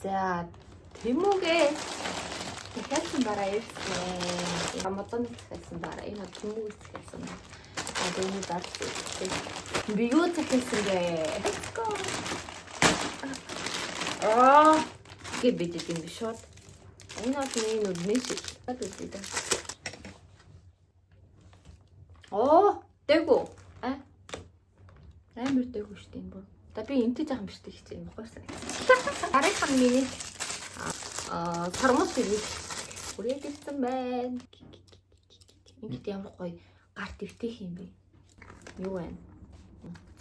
За, Temu-гээс захиалсан бараа ирсэн. Amazon-аас захиалсан бараа. Энэ бол Temu-гээс захиалсан бараа. А энэ зарлж ирсэн. Би юу захиалсан бэ? Let's go. Аа, гэ бидэд юм биш үү? Энэ бол миний нүдний шиг. Үзье дээ. Оо, дээгүү. А? Амар дээгүү шүү дээ энэ бүр. За би энтэй жаахан бишдэг хичээн юм гоёсан. Дараагийнх нь миний сормуус хэрэг хүрээд ирсэн байна. Ингээд ямар гоё гар твтэх юм бэ? Юу вэ?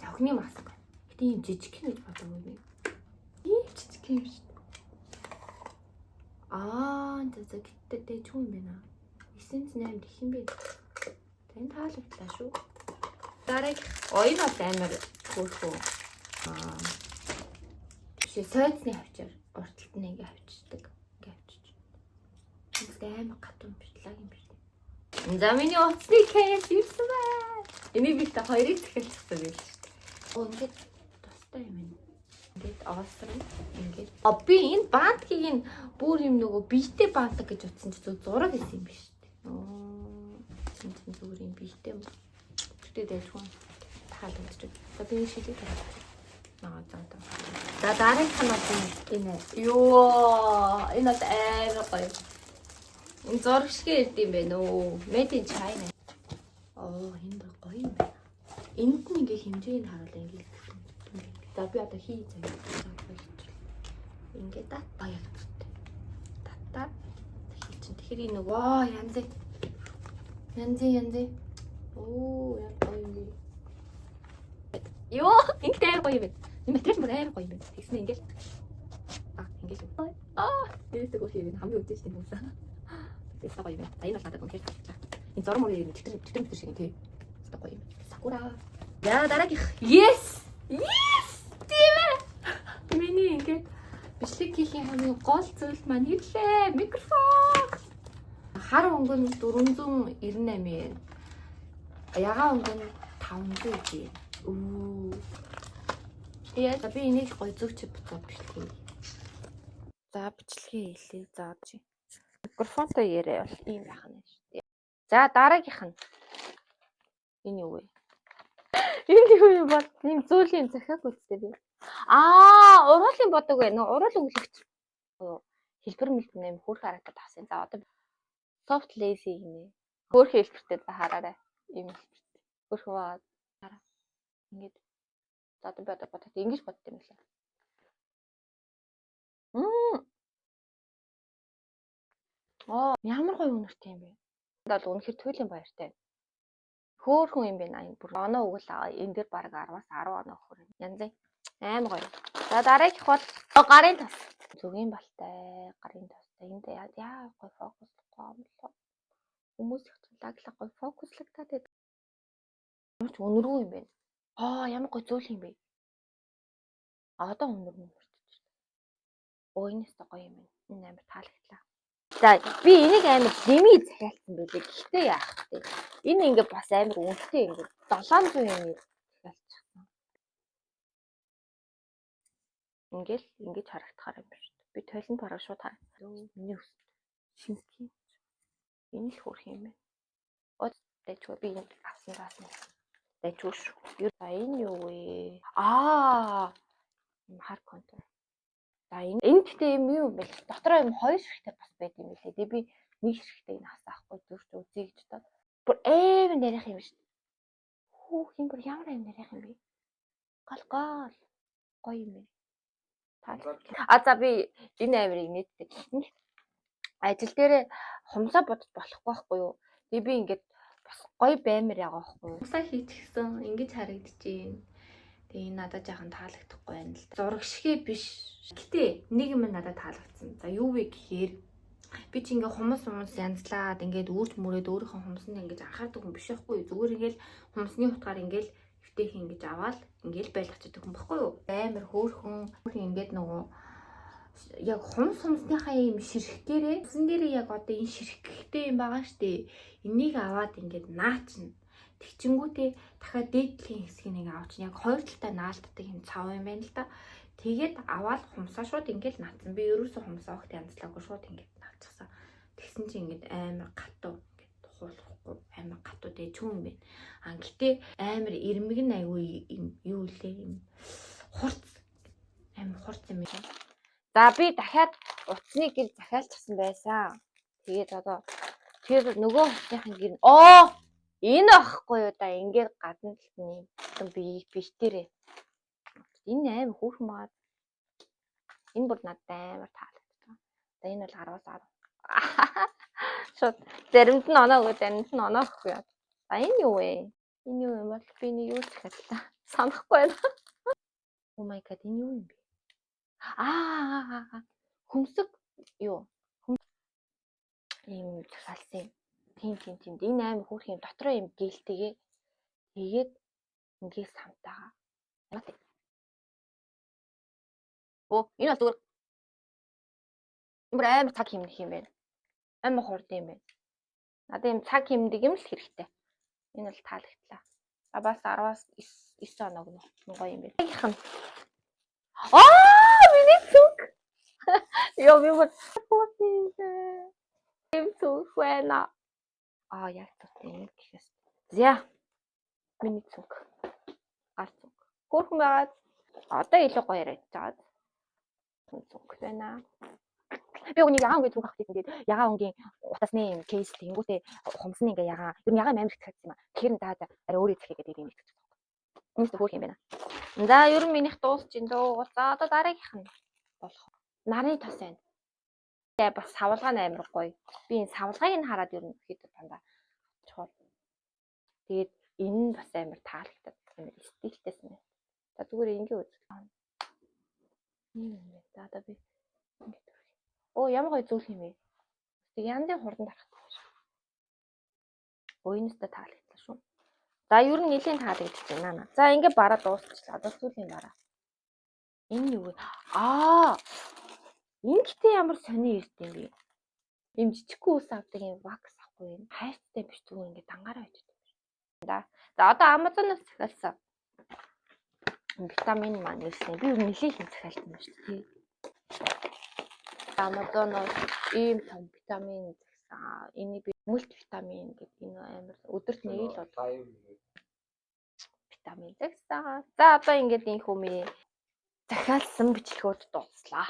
Зовхны маск. Гэтэ ийм жижиг юм гэж бодоогүй би. Ийм жижиг юм шүү дээ. Аа, за за гэтээ дэжгүй юм байна. 908 гэх юм бэ? За энэ таалагдлаа шүү. Дараагийнх оён бол амар хөөрхөө. Аа. Биш сойцны хавчаар урт талд нь ингээ авчирдаг. Ингээ авчиж. Энэстэй амар гатуу юм биш лаг юм биш. За миний утасны case ирсэн байна. Энийг би та хоёрыг захиалчихсан байл шүү дээ. Оо ингээд тустай юм байна. Ингээд оосрон ингээд. А би энэ бантгийг нь бүр юм нөгөө биетэй бантаг гэж утсан чи зөв зураг гэсэн юм биш үү? Оо. Энэ чинь зүгээр юм биетэй юм. Гэтэ дайжгүй. Таалагдчих. За би энэ шилийг тавья. Аа за за. За дараагийнх нь бол энэ. Йоо, энэ бол амар гоё. Энэ зураг шиг ирд юм байна өө. Made in China. Оо, энэ бүр гоё юм байна. Энд нь ингээ хэмжээг нь харуулаа ингээ. За би одоо хий заяа. Ингээ дат баягдтай. Татаа хий чинь. Тэгэхээр энэ нөгөө янз янз янз. Оо, яг гоё юм бэ. Йоо, ингээ амар гоё юм байна. Энэ материал бүр амар гоё юм байна. Тэгснэ ингээл. Аа, ингээл. Аа, дээсээ хөрх юм хамгийн өвдөж тийм хүмүүс. Тэгсэн гоё юм байна. За энэ бол надад үнэхээр таалагдсан. Энэ зураг мөрийн юм тэтэр тэтэр мэтэр шиг тий. Хэвээ гоё юм. Сакура. За дараагийнх. Yes. Yes. Тийм ээ. Миний ингээд бичлэг хийхийн хамгийн гол зүйл маань ирлээ. Микрофон. Хар өнгө нь 498 yen. Ягаан өнгө нь 500 yen. Үу. Яа, би энийг гоё зүг чи буцаад бичлэг хий. За бичлэгээ хийлээ. За чи. Микрофонтой яриа бол ийм байх нь шүү дээ. За дараагийнх нь энэ юу вэ? Энэ юу юм бол ийм зөөлөн захиаг үзтээ би. Аа, уруулын бодог байна. Уруул өглөгч. Хэлбэр мэлбэр нэм хөөрхөн харагдаад авсан. За одоо soft lazy гинэ. Хөөрхөн хэлбэртэй за хараарай. Ийм хэлбэртэй. Хөөрхөн баа. Хараа. Ингээд за одоо би одоо бодод ингэж бодд юм лээ. Мм. Аа, ямар гоё үнэртэй юм бэ? Бол үнэхээр туйлын баяртай. Хөөхөн юм байна. Энэ бүр оноо өгөл энэ дээр баг 10-аас 10 оноо өгөхөр. Янз аим гоё. За дараагийнх бол гарын тос. Зүгийн балтай, гарын тостой. Энд яа гоё фокуслахгүй юм болоо. Хүмүүс их лаглаг гоё фокуслагдаад байдаг. Ямар ч үнэргүй юм байна. Аа, ямар гоё зөөл юм бэ? Одоо үнэр нүртэж байна. Өө энэ өстой гоё юм байна. Энэ амар таалагдлаа. За би энийг амар дэмий захиалсан байлээ. Гэхдээ яах вэ? Энэ ингээ бас амар үнэтэй ингээ 700 yen-ээр захиалчихсан. Ингээл ингэж харагдахаар юм байна шүү дээ. Би тойлонд бараг шууд харагдав. Миний өс шингэн. Энэ л хөөрх юм байна. Од дэжгүй би энд авсан таасан. Дэжгүй шүү. За энэ юу вэ? Аа, хар контур. За энэ энэ гэхдээ юм юу бэ? Дотроо юм хоёр ширхтээ бас байд юм билээ. Тэгээ би нэг ширхтээ энэ авсан аахгүй зөрч үзье гэж бодоод. Бүр амар нарийнх юм шүү. Хүүх юм бүр ямар амар нарийнх юм бэ? Гол гол. Гоё юм бэ. А за би энэ амирыг нийтдэг. Ажил дээрээ хумсаа бодож болохгүй байхгүй юу? Тэгээ би ингээд бас гоё баймар байгаа байхгүй юу? Хумсаа хийчихсэн ингэж харагдчихээн. Тэгээ энэ надад жаахан таалагдахгүй байна л да. Зураг шигэ биш. Гэтэ нэг юм надад таалагдсан. За юу вэ гэхээр би чи ингээ хумс хумс янзлаад ингээд үүрч мүрээд өөрийнхөө хумсанд ингэж анхаардаг хүн биш байхгүй юу? Зүгээр ингээл хумсны утгаар ингээл эвтэйх ингэж аваад ингээл байлгачдаг хүн байхгүй юу? Амар хөөрхөн ингээд нөгөө яг хумс хумсныхаа юм ширхгээрээ хумсан дээрээ яг одоо энэ ширхгтэй юм байгаа штэ. Энийг аваад ингээд наачна. Тэгчингүүтээ дахиад дээдлийн хэсгийг нэг авчихна. Яг хоёр талтай наалтдаг юм цав юм байна л да. Тэгээд аваад хумсаа шууд ингээд наацсан. Би ерөөсөө хумсаа огт янзлаагүй, шууд ингээд наацчихсан. Тэгсэн чинь ингээд амар гатуу, ингээд хуулахгүй амар гатуу, тэгээ чүүн юм байна. А гэтээ амар ирмэг нь айгүй юм юу лээ, юм хурц, амар хурц юм байна. За, би дахиад утасны гэр захиалчихсан байсан. Тэгээд одоо тэр нөгөө утасныхын гэр нь оо энэ ахгүй юу да, ингээд гадна талд нь юм би битэрээ. Энэ амар хөөрхөн байгаа. Энэ бүр надад амар таалагдсан. За, энэ бол 10-аас 10. Шууд заримд нь оноо өгөө, заримд нь оноо өгөхгүй яа. За, энэ юу вэ? Энэ юу юм бол, би нэг юу захиаллаа. Санахгүй байна. Oh my God, энэ юу юм бэ? Аа, хөмсөг юу? Ийм захиалсан юм. Тийм. Энэ амар хөөрхөн юм. Дотроо юм гэлтэйгээ. Тэгээд ингээд самтаага. Оо, энэ бол зүгээр энэ бүр амар цаг хэмнэх юм байна. Амар хурд юм байна. Надад ийм цаг хэмнэдэг юм л хэрэгтэй. Энэ бол таалагдлаа. А бас 10-аас 9 оноо гэнэ. Гоё юм байна. Дараагийнх нь. Аа, миний цүнх. Йоо, би бүр юм цүнх байна. Аа, яг тот юм гэхээс. За. Миний цүнх. Гар цүнх. Хөөрхөн байгаад одоо илүү гоё яриад байгаа. Цүнх байна. Би үнийг ягаан өнгийн цүнх авах гэсэн. Тэгээд ягаан өнгийн утасны юм case тэнгүүтээ хумсны ингээ ягаан ер нь ягаан амар их захиалсан юм а. Тэгэхээр за за арай өөрөө захиа гэдэг юм ихтэй. Өмнөөс хөөх юм байна. За, ер нь минийх дуусч ин дөө. За, одоо дараагийнх нь болох. Нарын тос байна. Тэгээ бас савлгаа нь амар гоё. Би энэ савлгааг нь хараад ер нь хэд дандаа чухал. Тэгээд энэ нь бас амар таалагдаад, амар стилтэйсэн байна. За, зүгээр ингээ үзлээ. Ийм юм байна. За, одоо би ингээд төрөх. Оо, ямар гоё зүйл юм бэ? Тэг янзын хурдан дарахтай шүү. Уйнастай таалагдлаа шүү. За, ер нь нэлийн таалагдчих байна. За, ингээ бараа дуусчихлаа. Одоо сүүлийн бараа. Энэ юу вэ? Аа! Энэ гэтээ ямар сони ирд юм бэ? Ийм жижигхэн ус авдаг юм wax ахгүй юм. Хайрцтай биш, зүгээр ингээ дангаараа очдог юм шиг. Да. За, одоо Amazon-оос захиалсан витамин маань ирсэн. Би ер нь нэлийн их захиалсан байна шүү дээ. Amazon-оос ийм том витамин захисан. Энийг би мультивитамин гэдэг, энэ амар өдөрт нэг л бол витамин захисан. За, одоо ингээд энэ хүмүүний захиалсан бичлэгүүд дууслаа.